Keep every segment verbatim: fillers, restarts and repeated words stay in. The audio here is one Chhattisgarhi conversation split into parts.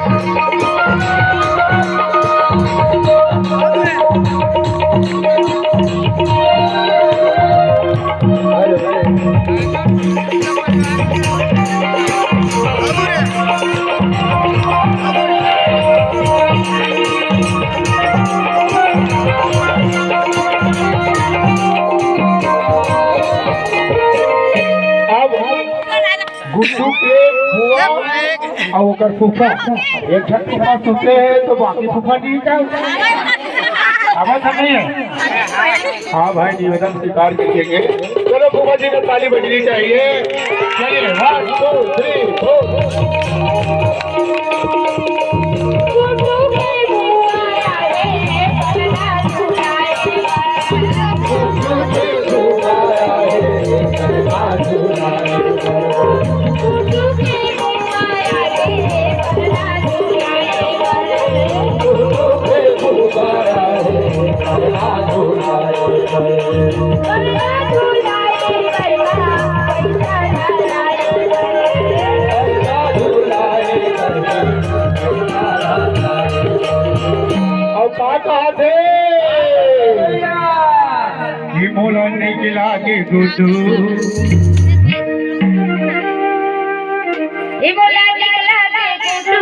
अब गुड्डू के बुआ अउ ओकर फूफा, एक ठन फूफा सुते हे तो बाकी फूफा नहीं का? आवाज नहीं है। हाँ भाई, निवेदन स्वीकार करेंगे। चलो फूफा जी को ताली बजनी चाहिए। चलिए, one, two, three, four। अउ का कहा थे? ये मोला नहीं लागे गुड्डू। ये मोला नहीं लागे गुड्डू।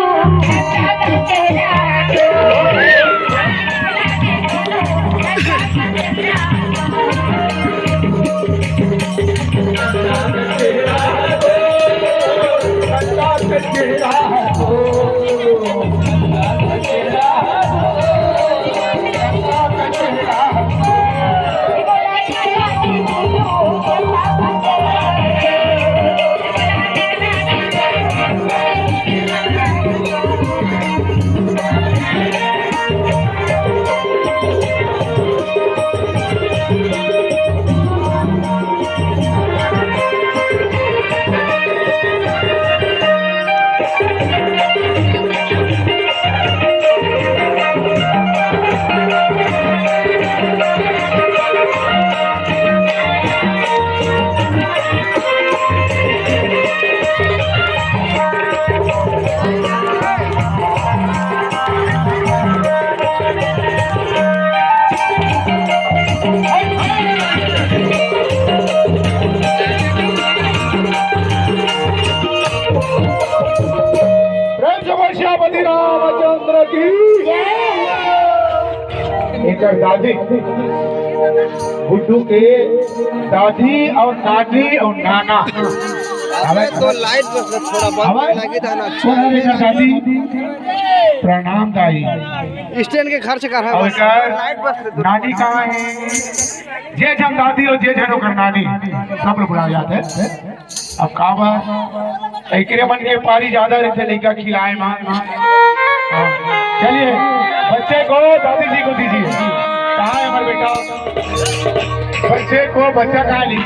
प्रेम से बोल श्यामपति रामचंद्र की। एकर दादी, गुड्डू के दादी अउ नानी अउ नाना। अबे तो लाइट बस थोड़ा बंद हवे? लगी था ना। कौन है एकर दादी? प्रणाम दाई। स्टैंड के खर्च कर है अउ बस। एकर लाइट बस नानी कहाँ है? जे झन दादी अउ जे झन ओकर नानी, सब लोग बुला जाते हैं। अब काबर एकरे मन के पारी ज्यादा रहिथे लइका खिलाए मा। हाँ, चलिए, बच्चे को दादी जी को दीजिए। कहाँ है हमारा बेटा? बच्चे को, बच्चा कहाँ है?